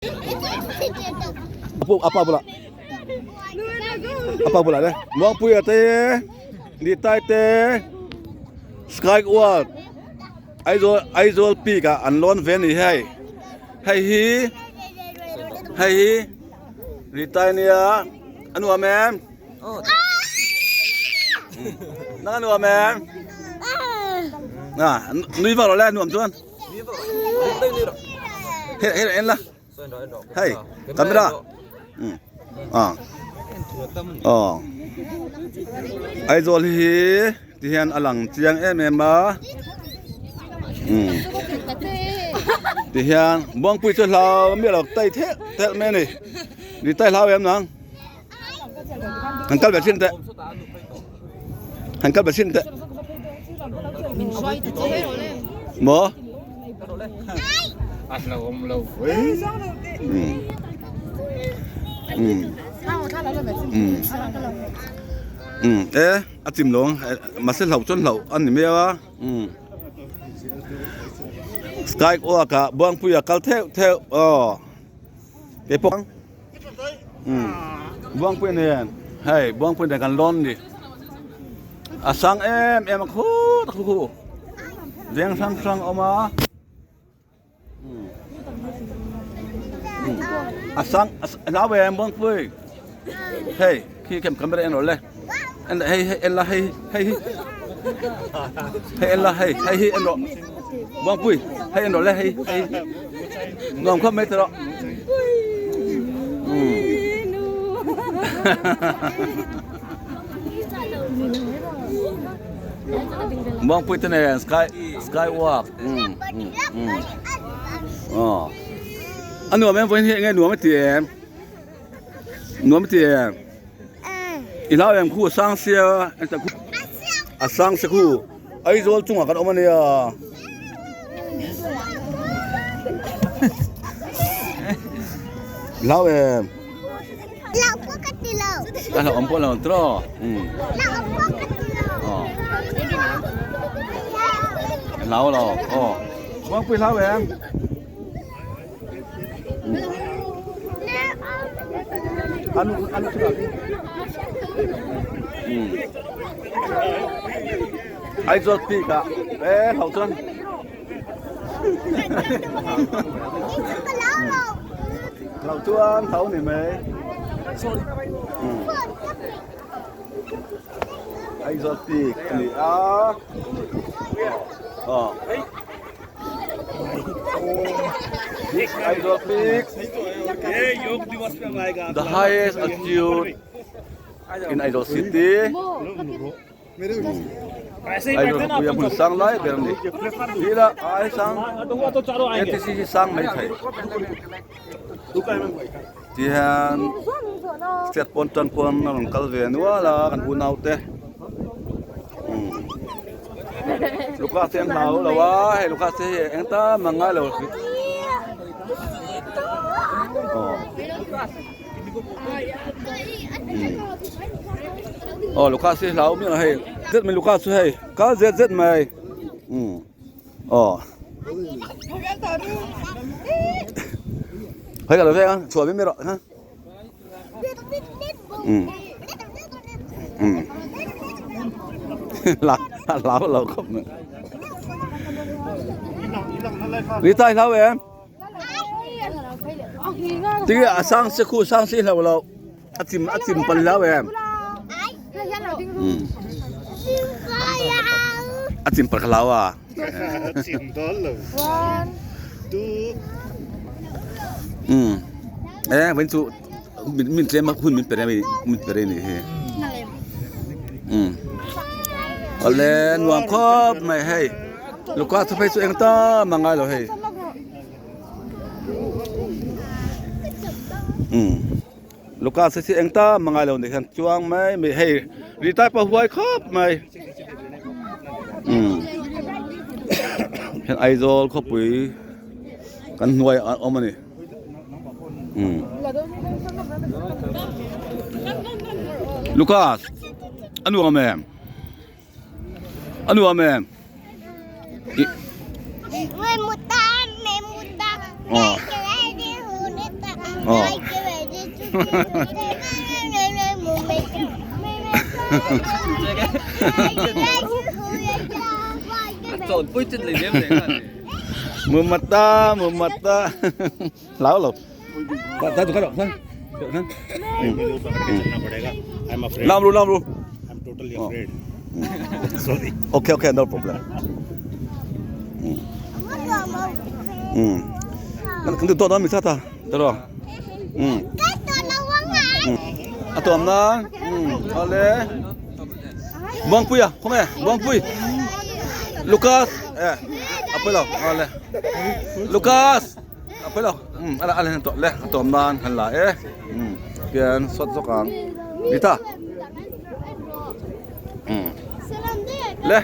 Apa bulah apa bulah le Muangpuia te Nitai te Sky World Aizawl Aizawl peak ah an lawn ve a ni hei hei hi hei hi Nitai nia a nuam em nang a nuam em nui vak lo le nuam chuan. Hei hei en la. Hei camera. Ừ. À. Ờ. Aizawl hi ti hian a lang chiang em em a. Ừ. Ti hian Buangpui chu hlau miah lo tai theh theh mai a ni. Ni tai hlau em nang. Han kal ve thin teh. Han kal ve thin teh. Maw? E a chim lo mahse hlauh chuan hlauh a ni miau a sky walk ah Buangpuia kal theuh theuh aw keipawh. Buangpui nen hei Buangpui nen kan lawn ni a sang em em a khut a khu veng hrang hrang a awm a a sang a hlau em Buangpui hei khi kem camera en rawh le en hei hei en la hei hei hi hei en la hei hei hi en rawh Buangpui hei en rawh le hei hei nuam khawp mai tawh Buangpui te nen sky sky walk a nuam em vawiin hi enge nuam a ti em nuam a ti em i hlau em khu a sang sia a sang sia khu Aizawl chungah kan awm a nia. Hlau em? Lau pawh ka ti lo. Ka hlauh awm pawh lo tiraw? Umm. Lau awm pawh ka ti lo. Aw. Hlau lo. Aw. Muangpui hlau em? Anu anu chu um Aizawl peak ah e hlau chuan hlau chuan hlau ni mai um Aizawl peak a ni a aw Aizawl Peak, the highest altitude in Aizawl city. Aizawl khawpui a hmun sang lai ber a ni. Hi la ai sang ATC hi sang mai thei. Ti hian state pawn tan pawn a rawn kal ve nual a kan unau te. Luka te an hlau lo a hei Luka te hi eng tam ang ngai lo aw Luka hi hlau miah lo hei zet mai Luka chu hei kal zet zet mai aw hei ka lo veng a chhuah mai mai rawh ha. Hlau lo khawp mai. Rita i hlau em? Tinge a sang se khu sang si hlau lo. A chim a chim pan hlau em? A chim pan hlau à? Chim dawn lo. E vẫn chu min min tlem a hun min pe reng min pe reng ni hi. Awle nuam khawp mai hei. Luka chu phei chu eng tam a ngai lo hei. Luka chu hi eng tam a ngai lo ni hian chuang mai mai hei ri tai pawh huai khawp mai. Hian Aizawl khawpui kan hnuai a awm a ni. Lucas a nuam em? A nuam em? Aw. Mumata mumata hlau lo ta tu ka khan khan lam ru lam ru I'm totally afraid. Sorry. Okay okay no problem. Um kan tu to mi sa ta ta ro um a tuam nan um ale Buangpui a khawnge Buangpui Lucas e a pawi lo ale Lucas a pawi lo um ala ala hian tawh le a tuam nan han la e um tian sawt zawk ang Rita um le.